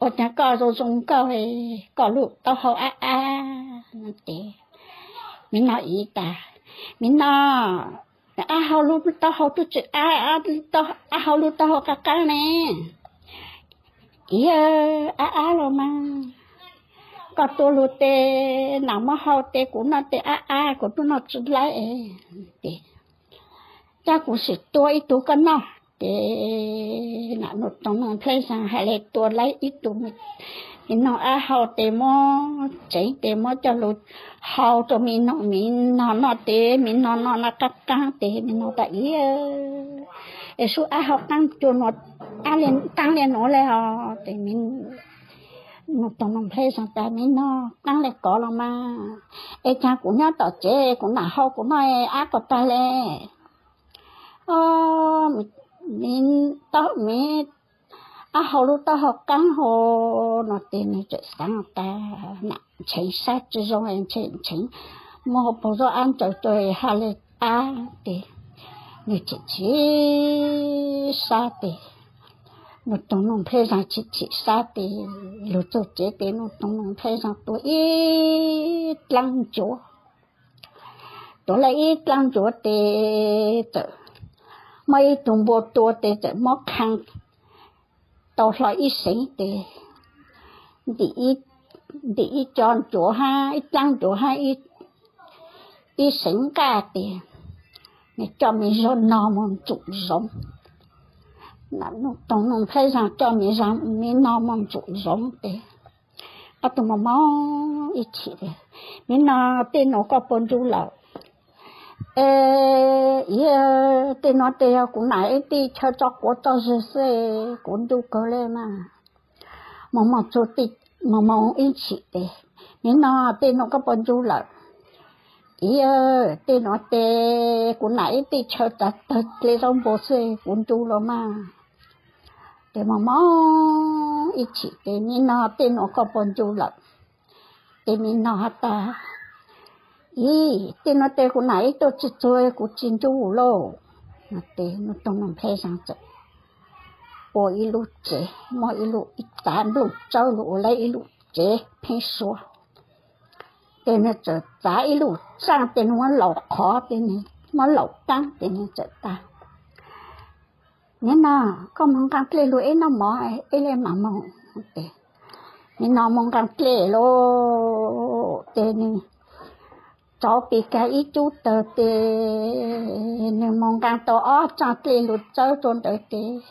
ua caag koj zoo zoo nkauj, koj lub taub hau ab ab tes miv noog ib tas, miv noog, ab hau lub taub hau tub tsi ab, ab hau lub taub hau qaab qaab ne. Ib, ab ab los mas, koj tua lug tes nam muab hau tes kuv noj tes ab ab kuv tub noj tsi laib tes coj kuv sim tua ib tug koj noj. Ces nam Nuj Toog Nuj Nplhaib Zag hais le tua laib ib tug me noog ab hau tes muab tsev tes muab coj lug hau rua me noog, me noog noj tes me noog noj noj qaab qaab tes me noog tas, Ib, es sub ab hau qaab cua nuav, ab qaab le nuav le os. Ces Nuj Toog Nuj Nplhaib Zag tas, Me noog, qaab le kov los mas, es caag kuv nyob tom tsev kuv nam hau kuv noj ab kom taag le. Me ab hau lub taub hau qaab hau no tes nwg tseem xaav tas nam ntshee sab tsi zoo, ntshee ntshee muab paug zoj ab ntsaws rua ha le ab tes nwg tseem chim sab tes, Nuj Toog Nuj Nplhaib Zag chim chim sab tes lug txug tsev tes Nuj Toog Nuj Nplhaib Zag tua ib dlaab ncuav. Tuav le ib dlaab ncuav tes txawm muaj ib tug npua tua tes txawm muab qha tau hlo ib seev tes ntim ib co ncuav hab ib dlaab ncuav hab ib seev nqaj tes nwg coj me noog moog ntsum zoov. Nuj Toog Nuj Nplhaib Zag coj me noog moog ntsum zoov tes ob tug moog moog ib chim, Me noog, tej nuav koj puas ncu lawm? Es, Ib, tej nuav tes yog kuv nam ib tij chaw tso quav tso zog xwb, kuv ncu kawg le mas. Moog moog txug, moog moog ib chim tes, Me noog, tej nuav koj puas ncu lawm? Ib, tej nuav tes kuv nam ib tij chaw tsav tawg dle zaub npua xwb, kuv ncu los mas. Ces moog moog ib chim tes, Me noog, tej nuav koj puas ncu lawm? Ces me noog has tas, Ib, tej nuav tes kuv nam ib tuaj tsi txug, kuv tsi ncu lauj. Nuj Toog Nuj Nplhaib Zag txawm ua ib lub tsev, muab ib lub, ib txav nplooj tsawb lug ua le ib lub tsev pheeb suab. Ces nwg txawm txav ib lub tsaaj tes nwg muab laus qhov tes, muab laus taab tes nwg txawm tas, Me noog, koj moog nqaa dlej lug ib noj mov ib le maam moog. Me noog moog nqaa dlej lauj, tes nwg rauv pes kag ib cub tawg tes nwg moog nqaa tau ob tsaaj dlej lug txawb rua ntawd tes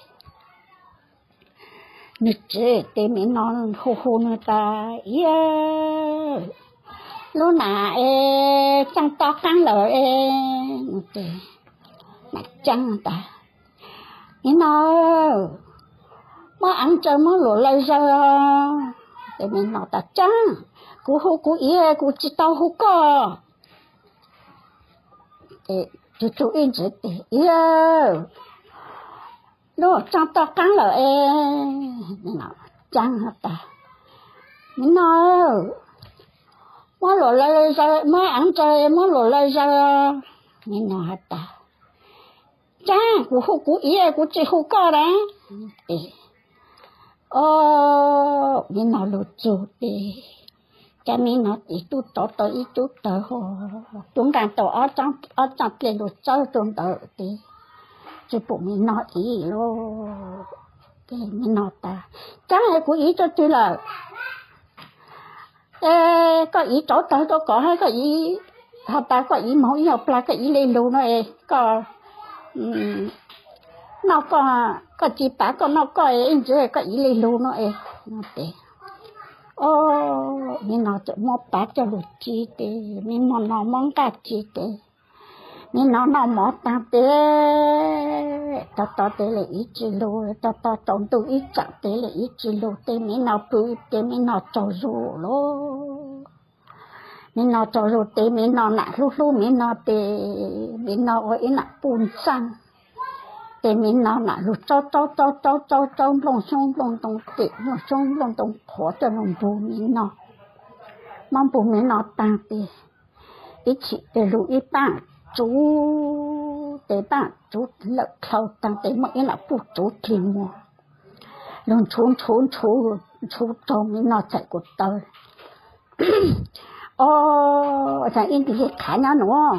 nwg tsev tes me noog hu hu nwg tas, Ib, lub nam es caaj to qaab lawm es. Nam caab tas, Me noog, muab aav ntsaws muab luam lawv zawg. Ces me noog tas, Caab, kuv hu kuv ib, kuv tsi tau hu koj. Ib ntsis tes, Ib, lub caaj to qaab lawm es. Caab has tas, Me noog, muab luam lawv zawg, muab aav ntsaws muab luam lawv zawg. Me noog has tas, Caab, kuv hu kuv ib, kuv tsi hu koj na. Ces, o, me noog lug txug tes, cas me noog ib tug rauv tau ib cub tawg, tub nqaa tau ob tsaaj dlej lug txawb rua ntawd tes tsi pum me noog ib lauj. Ces me noog tas, Caab, kuv ib tso twg lawm? Es koj ib rauv tawg rua koj hab koj ib has tas koj ib moog ib yaug plag koj ib le lug no es koj noj koj, koj tsi pav koj noj koj es ib ntsis koj ib le lug no es. Ces, o, me noog txawm muab pav coj lug ci tes me noog noj mov nqaj ci tes me noog noj mov taag tes tog tog tes le ib tsi lug, tog tog tsaus ntuj ib tsaam tes le ib tsi lug tes me noog pw tes me noog tsaug zug lauj. Me noog tsaug zug tes me noog nam hlub hlub me noog tes me noog ua ib nam puj ntxaaj. Ces me noog nam lug tsaub tsaub tsaub tsaub tsaub tsaub nplooj xyoob nplooj ntoo tes nplooj xyoob nplooj ntoo qhuav coj lug npug me noog. Muab npug me noog taag tes ib chim tes lug ib paaj tsuv tes paaj tsuv lawm dlhau taag tes muaj ib nam puj tsuv dlig muag lug ntshuv ntshuv ntshuv ntshuv raug me noog txhais kuv taw. O, ib nti qhav nyob nuav.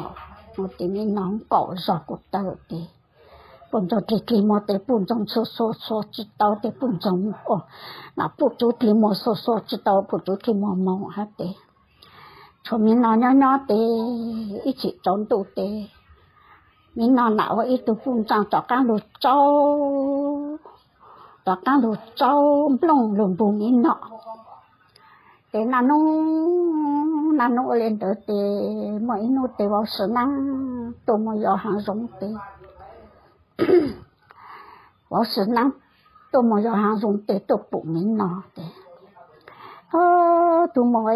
Ces me noog nkaum zog kuv taw tes puj ntxoog dlig dlig muag tes puj ntxoog xuas xuas xuas tsi tau tes puj ntxoog, nam puj tsuv dlig muag xuas xuas tsi tau puj tsuv dlig muag moog hab tes tshuav me noog nyob nyob tes ib chim tsaus ntuj tes miv no nam ua ib tug puj ntxoog rov qaab lug tsaub, rov qaab lug tsaub nplooj lug npug miv no. Ces naj nub, naj nub ua le ntawd tes muaj ib nub tes vauv Swm Naab tuaj moog yos haav zoov tes vauv Swm Naab tuaj moog yos haav zoov tes tuaj pum miv no tes, Tus muam e,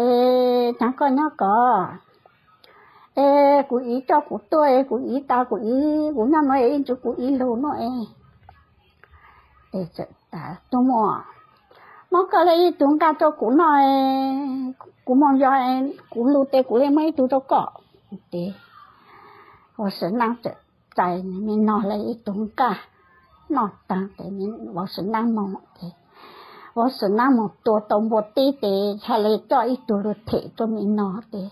nyaag koj nyob kod, es kuv iv coj kuv tuaj, kuv iv tas kuv iv, kuv nyob nuav ib ntsis kuv iv lug nuav e. Tus muam, muab koj le ib tug nqaj rua kuv noj, kuv moog yos, kuv lug tes kuv le muab ib tug rua koj. Tes vauv Swm Naab txawm txais miv no le ib tug nqaj noj taag tes vauv Swm Naab moog tes, vauv Swm Naab moog tua tau npua teb tes txhaj le coj ib tug lug them rua miv no tes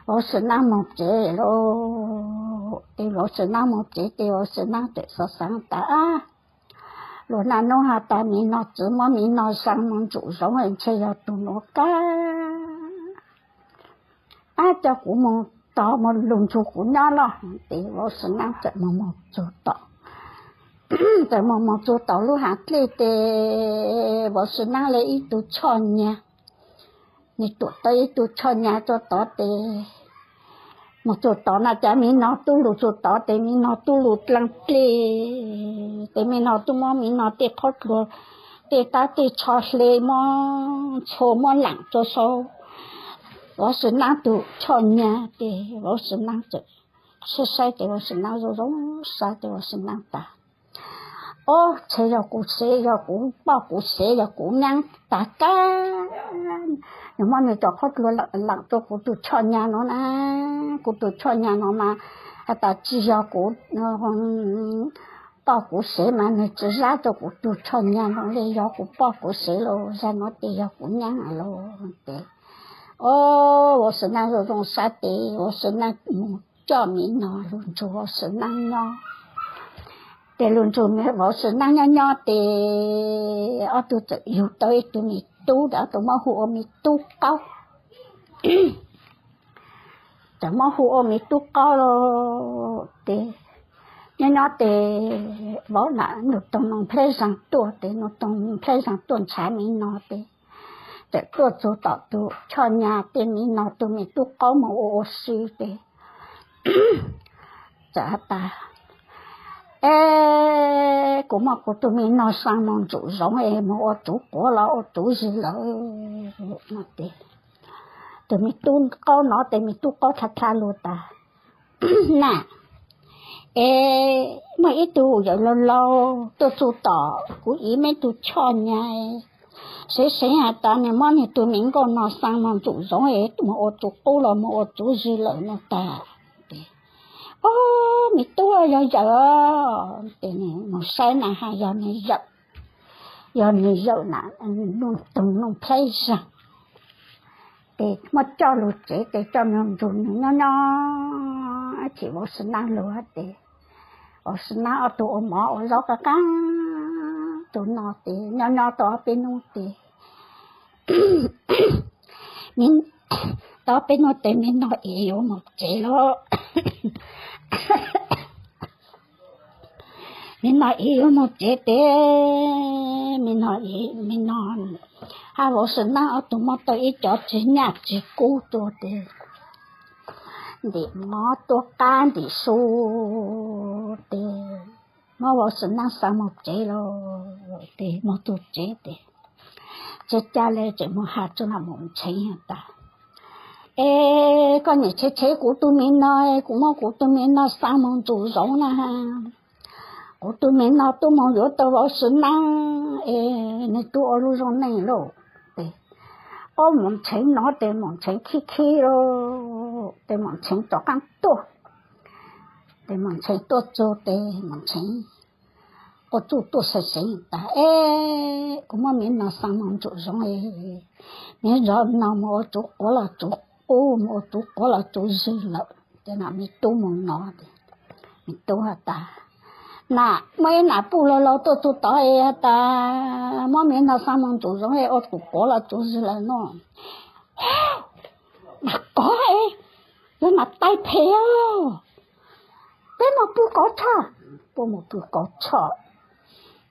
vauv Swm Naab moog tsev lawm. Tes vauv Swm Naab moog tsev tes vauv Swm Naab txawm xav xaav tas, Luas naj nub has tas miv no txwv muab miv no saa moog ntsum zoov ntshe yog tug nuav kab, ab coj kuv moog tog moog lug ntsug kuv nyob lawm. Tes vauv Swm Naab txawm moog moog txug tom, txawm moog moog txug tom lub haav dlej tes vauv Swm Naab le ib tug choj nyag, nwg tuam tau ib tug choj nyag rua tod tes moog txug tod na cas miv no tub lug txug tod tes miv no tub lug dlaag dlej, tes miv no tub muab miv no tej qhov dlua, tej tab tej tsho hle muab ntxhua muab laam rua sau vauv Swm Naab tug choj nyag tes vauv Swm Naab txawm saib saib tes vauv Swm Naab zoo zoo saib tes vauv Swm Naab tas, Ob, ntshe yog kuv sev, yog kuv poj kuv sev, yog kuv nyaab tag kag, nwg muab nwg cov qhov dlua laam rua kuv tug choj nyag no na. Kuv tug choj nyag no mas has tas tsi yog kuv poj kuv sev mas nwg tsi zab rua kuv tug choj nyag no le, yog kuv poj kuv sev los zag nuav tes yog kuv nyaab lawm tes. Ob, vauv Swm Naab zoo zoo saib tes vauv Swm Naab moog coj miv no lug ntsug vauv Swm Naab nyob. Tes lug ntsug vauv Swm Naab nyob nyob tes ob tug txawm yug tau ib tug miv tub, ob tug muab hu ua miv tub qaub. Txawm muab hu ua miv tub qaub lawm tes nyob nyob tes vauv nam nug toog noog nplhaib zaag tuaj tes noog toog nplhaib zaag tuaj nrhav miv no tes txawm tuaj txug tom tug choj nyag tes miv no tug miv tub qaub moog ua ua si tes txawm has tas, Es kuv muab kuv tug miv no saa moog ntsum zoov es moog ua tsuv quav los ua tsuv zig lawm no tes tug miv tub qaub no tes miv tub qaub dlha dlha lug tas, Na, es muaj ib tug yawm laug laug tuaj txug tom kuv iv meb tug choj nyag, seev seev has tas nwg muab nwg tug miv nkauj no saa moog ntsum zoov es moog ua tsuv qub los moog ua tsuv zig lawm no tas. Ob, miv tub, yog yawm, tes nwg moog saib na has yog nwg yawm, yog nwg yawm na, nug toog nug nplhaib zaag tes muab coj lug tsev tes coj nug nrug nwg nyob nyob ib chim vauv Swm Naab lug tes vauv Swm Naab ob tug ua mov ua zaub qab qab tug no tes nyob nyob tau ob peb nub tes, tau ob peb nub tes miv no ev yuav moog tsev lawm. Miv no ev yuav moog tsev tes miv no, miv no hab vauv Swm Naab ob tug muab tau ib cov tsis nyaj tsis kub tuaj tes ntim mov tuaj qab ntim su tes muab vauv Swm Naab xa moog tsev lawm tes moog txug tsev tes tsis ca le tseem moog has rua nam Moom Tsheev tas, Es koj niam tshev tshev kuv tug miv no, kuv muab kuv tug miv no xa moog ntsum zoov na. Kuv tug miv no tub moog yuav tau vauv Swm Naab es nwg tub ua lub zoo neej lauj. Tes ob Moom Tsheev no tes Moom Tsheev khib khib lauj tes Moom Tsheev rov qaab tuaj. Tes Moom Tsheev tuaj txug tes Moom Tsheev quaj txuj tuaj seev seev tas, Es kuv muab miv no xa moog ntsum zoov es miv no moog ua tsuv quav los tsuv qub, moog ua tsuv quav los tsuv zig lawm. Tes nam miv tub moog no, miv tub has tas, Nam, muaj ib nam puj laug laug tuaj txug tod has tas muab miv no xa moog ntsum zoov es ua tsuv quav los tsuv zig lawm no. Nam kov es, yog nam tais phem os. Peb mus pw kauv tshoj. Puab mus pw kauv tshoj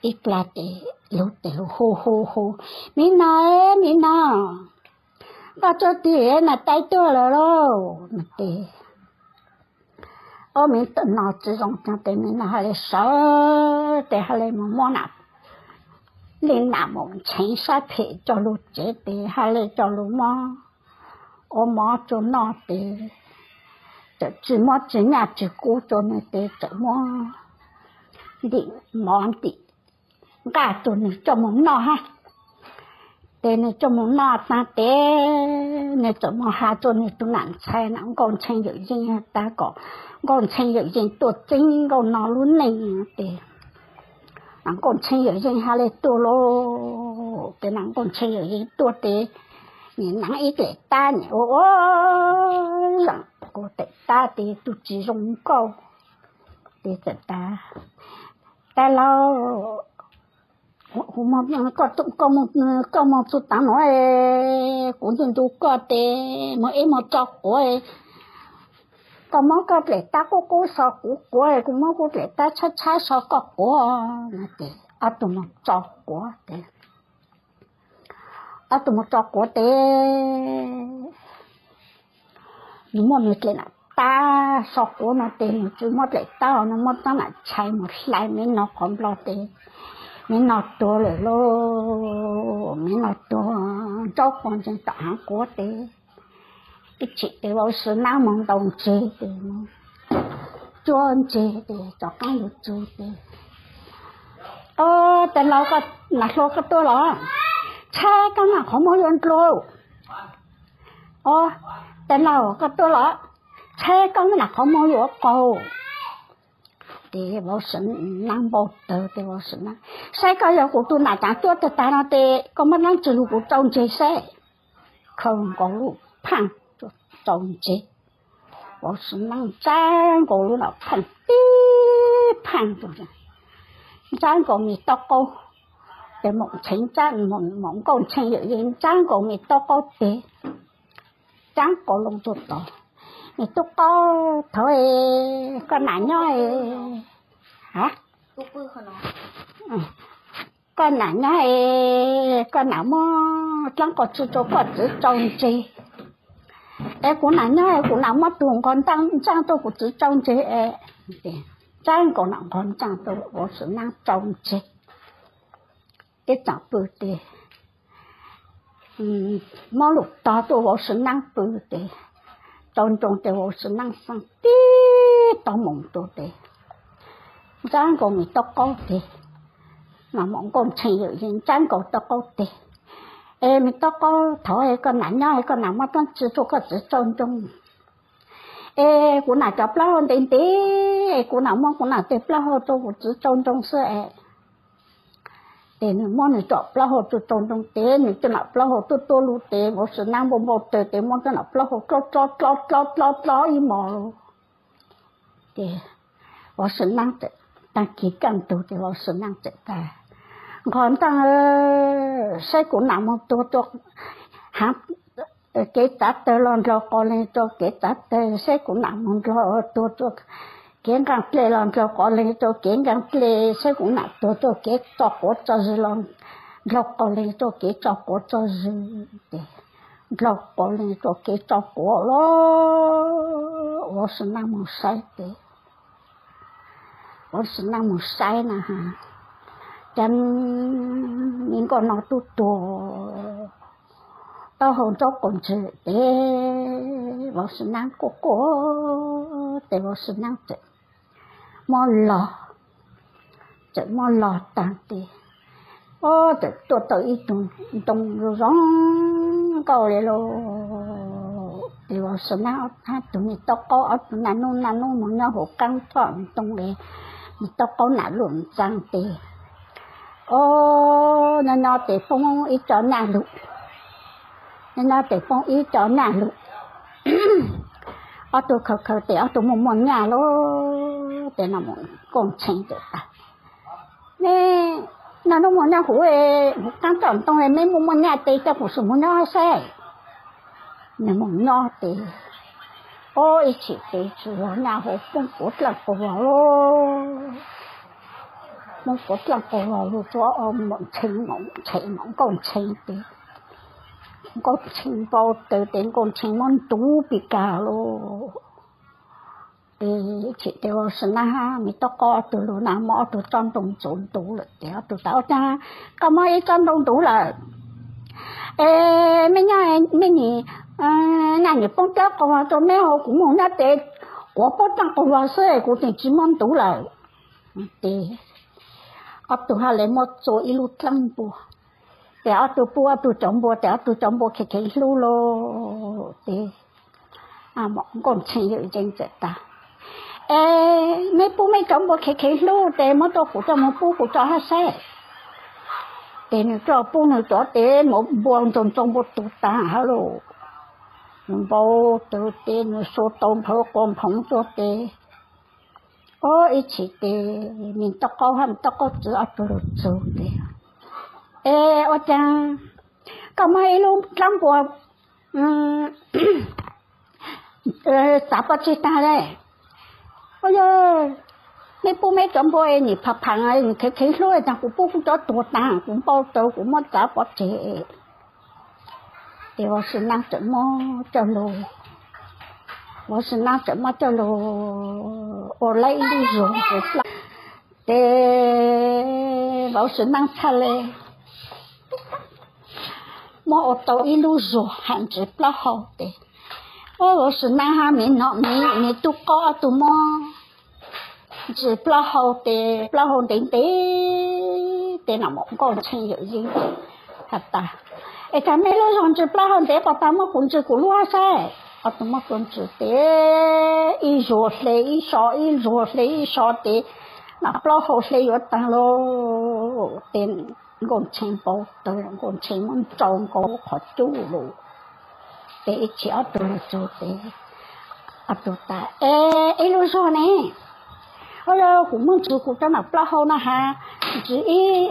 ib plag tes lug tes lug hu hu hu, Me Nas, Me Nas, koj tso tig, Nas Taib tuag lawm lauj. Tes ob me no tsi zoo caag tes Me Nas hais le sawv tes hais le mus muab Nas li Nas mus ntxhee sab phem coj lug tsev tes hais le coj lug muab ua mov tsua noj tes txawm tsi muab tsi nyaj tsi kub tsua nwg tes txawm muab ntim mov ntim nqaj tsua nwg coj mus noj hab. Tes nwg coj mus noj taag tes nwg txawm mus has tsua nwg tug nam ntxhais Nas Nkauj Ntxhee Yawm Yeej tas kom Nkauj Ntxhee Yawm Yeej tuaj txeeb Nkauj no lub neej tes Nas Nkauj Ntxhee Yawm Yeej has le tuaj lauj. Tes Nas Nkauj Ntxhee Yawm Yeej tuaj tes nim naav ib dlaim tab nim ua ua zaam kuv dlaim tab tes tug tsi zoo nkauj. Tes txawm tas, Tais laug, koj moog txug taav nuav, kuv ntuj ntu koj tes moog ib moog tso quav, koj muab koj dlaim tab qub qub so kuv quav, kuv muab kuv dlaim tab tshaib tshaib so koj quav. Tes ob tug moog tso quav tes ob tug moog tso quav tes nwg muab nwg dlaim nam tab so quav no tes nwg tsi muab dlaim tab, nwg muab taab nam tshais mus hlais Me No qhov nplog tes Me No tuag lawm lauj. Me No tuag ntsaub quas ntseeg tom haav quav tes ib chim tes Vauv Swv Naab moog ntaus ntseg tes cuab ntseg tes tov qaab lug txug tes, Ob, tais laug, nam hluas koj tuaj los? Tshaib koj nam qhov muag yuav ndlua. Ob, tais laug koj tuaj los? Tshaib koj nam qhov muag yuav qaug. Tes Vauv Swv Naab npau tawg tes Vauv Swv Naab, Saib koj yog kuv tug nam caav cuab tag tag no tes koj muab dlaab tsi lug kuv tsau ntseg saib. Khaws nkaus lub phaaj tsau ntseg. Vauv Swv Naab ntsaab nkaus lub nam phaaj tib phaaj, ntsaab nkaus me tub qaub, tes Maum Ntxhee, Maum Nkauj Ntxhee Yawm Yeej ntsaab nkaus me tub qaub tes, ntsaab nkaus loo txug tod. Me tub qaub, thaum koj nam nyob, koj nam nyob es koj nam muab dlaab qau tsi rua koj txiv tsau ntseg, es kuv nam nyob es kuv nam muab tug nqog ntsaaj rua kuv txiv tsau ntseg es. Ntsaab nkaus nam nqog ntsaaj rua Vauv Swv Naab tsau ntseg. Ib txaam pw tes muab lug tog rua Vauv Swv Naab pw tes, tsau ntsoo tes Vauv Swv Naab xaa tib tog moos rua tes, ntsaab nkaus me tub qaub tes, mas Maum Nkauj Ntxhee Yawm Yeej ntsaab nkaus tub qaub tes, Es me tub qaub, thaum koj nam nyob koj nam muab dlaab tsi rua koj txiv tsau ntsoo, es kuv nam cov plaub hau ntev ntev, kuv nam muab kuv nam teg plaub hau rua kuv txiv tsau ntsoo xwb es. Tes nwg muab nwg cov plaub hau rua tsau ntsoo tes nwg cov nam plaub hau tuab tuab lug tes Vauv Swv Naab npau npau tawg tes muab cov nam plaub hau dlov dlov dlov dlov dlov ib mos lug. Ces Vauv Swv Naab txawm taag kis kaj ntug ces Vauv Swv Naab txawm tas, Nqhos Ntaaj, saib kuv nam moog tuag rua haav kev txav tawg los ndlaug qos leeg rua kev txav tawg, saib kuv nam moog ndlaug tuag rua kev nqaaj dlej los ndlaug qos leeg rua kev nqaaj dlej, saib kuv nam tuag rua kev tso quav tso zwg los ndlaug qos leeg rua kev tso quav tso zwg. Ces ndlaug qos leeg rua kev tso quav los Vauv Swv Naab moog saib tes Vauv Swv Naab moog saib na has, cas me nkauj no tub tuag taub hau ntsaub quas ntswg tes Vauv Swv Naab quaj quaj tes Vauv Swv Naab txawm muab log, txawm muab log taag tes, o, txawm tuaj tau ib tug ntoo zoo zoo nkauj li lauj. Ces Vauv Swv Naab hab tug me tub qaub ob tug naj nub naj nub moog nyob huv qaab toj ntoo es me tub qaub nam lug ntxaa tes, o, nyob nyob tes poob ib co nyaj lug, nyob nyob tes poob ib co nyaj lug. Ob tug khaws khaws tes ob tug muaj muaj nyaj lauj. Ces Maum Nkauj Ntxhee txawm tas, Meb naj nub moog nyob huv, huv qaab toj ntoo es meb muaj muaj nyaj tes coj kuv swm moog nyob saib. Nwg moog nyob tes Ob ib chim tes tsis los nyaj hauv poob puav dlaaj quas vog lug, poob puav dlaaj quas vog lug tuaj ob npau ntshee, ntshe mam nkauj ntshee tes, nkauj ntshee npau taws tes nkauj ntshee muab ntuv pis kag lug. Tes ib chim tes Vauv Sim Naab hab Me Tub Qaub ob tug lug na, muab ob tug tsob ntoo ntxuav ntuv lawm tes ob tug tas, Ua caag koj muab ib tsob ntoo ntuv lawm? Es mej nyob mej nim, nyaj nim poob dlaab quas vog rua meb hov, kuv moog nyob tes quav poob dlaaj quas vog xwb, kuv tseem tsis muab ntuv lawm. Tes ob tug hab le muab txua ib lub dlaab npua, tes ob tug pub ob tug cov npua tes ob tug cov npua kheev kheev hlub lug tes mam nkauj ntshee yawm yees txawm tas, Es meb pub meb cov npua kheev kheev hlub tes muab rua kuv coj moog pub kuv cov hab saib. Tes nwg coj pub nwg cov tes mam npua ntxoog ntxoo npua tuag taag hab lug. Nwg npau taws tes nwg sua tau nphawv quas nphoov tuag tes, ob ib chim tes Me Tub Qaub hab Me Tub Qaub txiv ob tug lug txug tes, Es ua caag koj muab ib lub dlaab npua txav pov tseg taag le? Yog meb pub meb cov npua es nim phaam phaam nim kheev kheev hlub, caag kuv pub kuv cov tuag taag, kuv npau taws kuv muab txav pov tseg. Tes Vauv Sim Naab txawm muab coj lug, Vauv Sim Naab txawm muab coj lug ua lawv ib lub zuag ntsis plaub, tes Vauv Sim Naab txhaj le muab ua tau ib lub zuag has ntsis plaub hau tes, Vauv Sim Naab hab Me Tub Qaub ob tug muab ntsis plaub hau tes plaub hau ntev ntev tes nam mam nkauj ntshee yawm yees has tas, Es thaum meb lub zuag ntsis plaub hau ntev puas tas muab kuv ntsis kuv lub hab saib. Ob tug muab txua ntsis tes ib zuag hle ib so, ib zuag hle ib so tes nam plaub hau hle yuav taag lug tes nkauj ntshee npau taws, nkauj ntshee muab ntsau nkaus qhov cub lug. Tes ib chim ob tug lug txug tes ob tug tas, Es ib lub zuag ne? Ua le kuv muab ntsis kuv cov nam plaub hau na has, ntsis ib,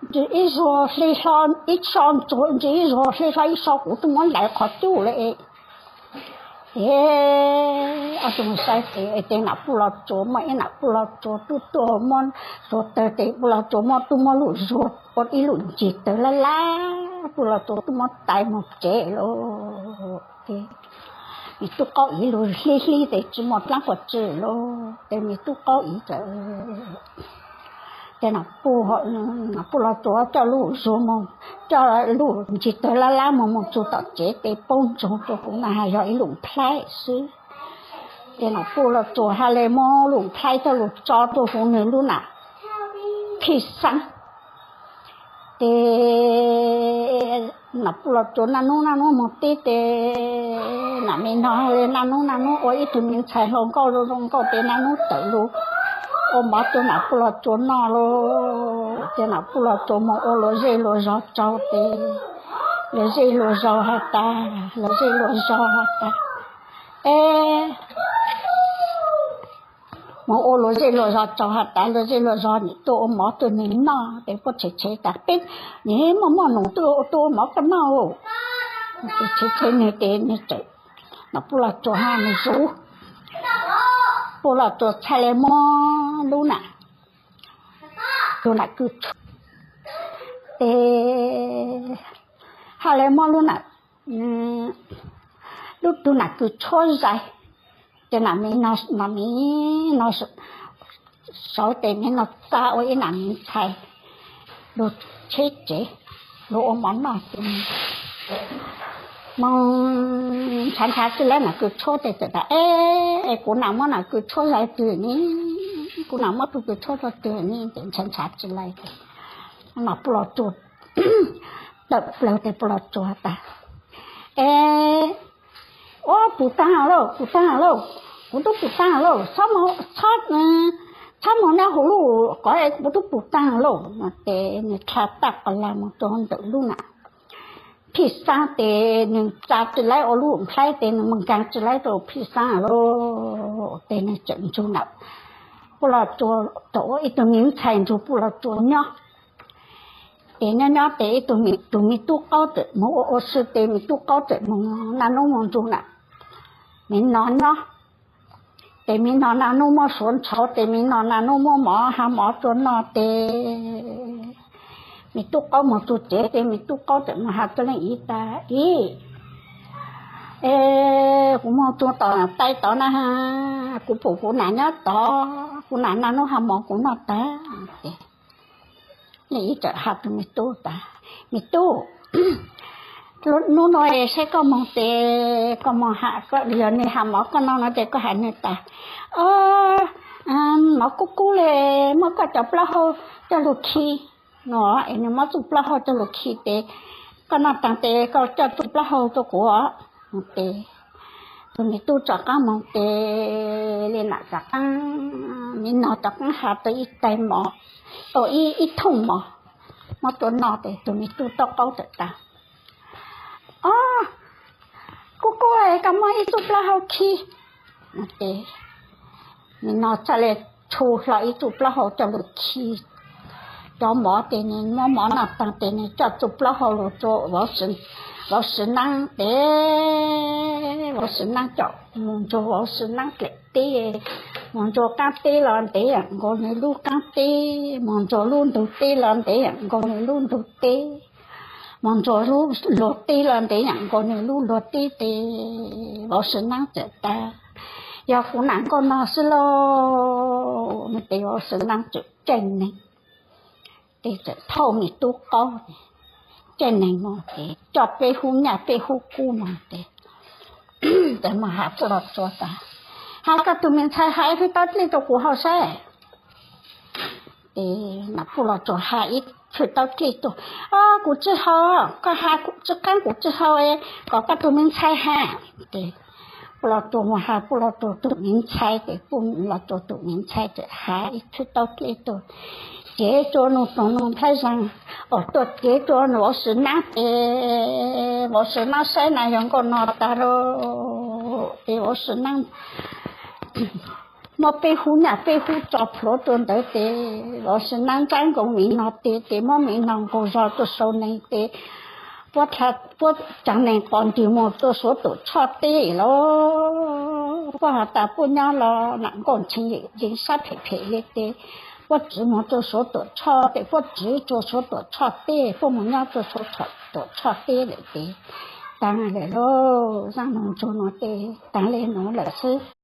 ntsis ib zuag hle hlo ib so, ntsis ib zuag hle hlo ib so kuv tub muab ntais qhov cub le. Tes ob tug saib tes, tes nam puj los tsuas muaj ib nam puj los tsuas tub tuaj muab tsuas tawg tes puj los tsuas muab tub muab lub zuag ua ib lub ncig tawg lab lab, puj los tsuas tub muab tais moog tsev lug. Tes Me Tub Qaub ib lug hlib hlib tes tsis muaj dlaab puas tsi lug tes Me Tub Qaub ib txawm tes nam puj los tsuas coj lub zuag moog, coj lub ncig tawg lab lab moog moog txug tom tsev tes paub ntsoog rua kuv na has yog ib lub nplhaib xwb. Tes nam puj los tsuas has le muab lub nplhaib coj lug tso rua huv nwg lub nam phij xaab. Tes nam puj los tsuas naj nub naj nub moog teb tes nam me no has le naj nub naj nub ua ib tug me ntxhais hluas nkauj zoo zoo nkauj tes naj nub tawm lug ua mov rua nam puj los tsuas noj lug. Tes nam puj los tsuas moog ua luas zej luas zog tsaug tes luas zej luas zog has tas, luas zej luas zog has tas, Es moog ua luas zej luas zog tsaug has tas, luas zej luas zog nim tuaj ua mov rua nwg noj tes puab tshev tshev tas, Peb nim muaj muaj num tuaj ua mov koj noj. Tes tshev tshev nwg tes nwg txawm, nam puj los tsuas has nwg zug, puj los tsuas txhaj le muab lub nam, tug nam kws tshuab tes has le muab lub nam, lub tug nam kws tshuab zais. Tes nam me no, nam me no saud tes me no txag ua ib nam me ntxhais lug tsheb tsev, lug ua mov noj tes moog ntshav ntshav tsi lawv nam kws tshuab tes txawm tas, Es kuv nam muab nam kws tshuab zais twg ne? Kuv nam muab tug kws tshuab rua twg ne? Tes ntshav ntshav tsi lawv, nam puj los tsuas tawm plawg tes puj los tsuas tas, Es ua pum taag lauj, pum taag lauj, kuv tub pum taag lauj, txhob moog nyob huv lub qhov, kuv tub pum taag lauj. Tes nwg dlha tag qas lag moog rua ntawm lub nam phij xaab tes nwg txav tsi lawv ua lub nplhaib tes nwg moog nkaag tsi lawv rua phij xaab lauj. Tes nwg txawm nrug nam puj los tsuas, tau ua ib tug me ntxhais nrug puj los tsuas nyob. Ces nyob nyob tes ib tug, tus me tub qaub txawm mus ua ua si tes me tub qaub txawm mus naj nub mus ntsug na, me no nyob. Ces me no naj nub muab suav ntshauv tes me no naj nub muab mov ha mov tua noj tes me tub qaub mus txug tsev tes me tub qaub txawm mus has rua leej txiv tas, Ib, es kuv mus txug tom taij tod na, kuv pum kuv nam nyob tod, kuv nam naj nub ha mov kuv noj tag. Ces leej txiv txawm has rua me tub tas, Me tub, hnub no saib koj moog tes koj moog has, yog nwg has mov koj noj no tes koj has nwg tas, Ob, mov kub kub le, muab koj cov plaub hau coj lug khi no, es nwg muab txuj plaub hau coj lug khi tes koj noj taag tes koj coj txuj plaub hau rua kuv. Tes tus me tub rov qaab moog tes le nam rov qaab, me no rov qaab has tau ib taig mov, ib thooj mov, muab tua noj tes tus me tub tub qaub txawm tas, Ob, kub kub, koj muab ib txuj plaub hau khi. Tes me no txhaj le tshua hlo ib txuj plaub hau coj lug khi cov mov tes nwg muab mov noj taag tes nwg coj txuj plaub hau lug rua vauv Swv Naab tes vauv Swv Naab coj mus ntsug vauv Swv Naab dlaim teb, mus ntsug qaab teb los ntev yam nkaus nwg lub qaab teb, mus ntsug lub ntug teb los ntev yam nkaus nwg lub ntug teb, mus ntsug lub luag teb los ntev yam nkaus nwg lub luag teb tes vauv Swv Naab txawm tas, Yog kuv nam nkauj no xwb lauj. Tes vauv Swv Naab txawm caij neeg, tes txawm thauj me tub qaub caij neeg moog tes coj peb hub nyaj peb hub kub moog tes, tes moog has puj lug tsua tas, Has koj tug me ntxhais has ib tug taub dlej rua kuv haus saib. Tes nam puj lug tsua has ib tug taub dlej tug, Ob, kuv tsi haus, koj has tsi qaab kuv tsi haus, kom koj tug me ntxhais has. Tes puj lug tsua moog has puj lug tsua tug me ntxhais tes puj lug tsua tug me ntxhais txawm has ib tug taub dlej tug, Cev tsua nug tug nug nplhaib zag, ua tuaj cev tsua nug vauv Swv Naab tes vauv Swv Naab saib na yog nkauj no tag lauj. Tes vauv Swv Naab muab peb hub nyaj peb hub tso plhuav rua ntawd tes vauv Swv Naab ntsab nkaus me no tes, tes muab me no nkaus zog rua sau neeg tes puab caag neeg qos nrug moog rua Suav Tuam Tshoj teb lawm. Puab has tas puab nyob los nam nkauj ntshee yeej sab phem phem le tes puab tsiv moog rua Suav Tuam Tshoj tes puab tsiv rua Suav Tuam Tshoj teb, puab moog nyob rua Suav Tuam Tshoj teb lawm tes taag lawm lauj. Zaaj nuav ntsug nuav tes taag le nuav lawm xwb.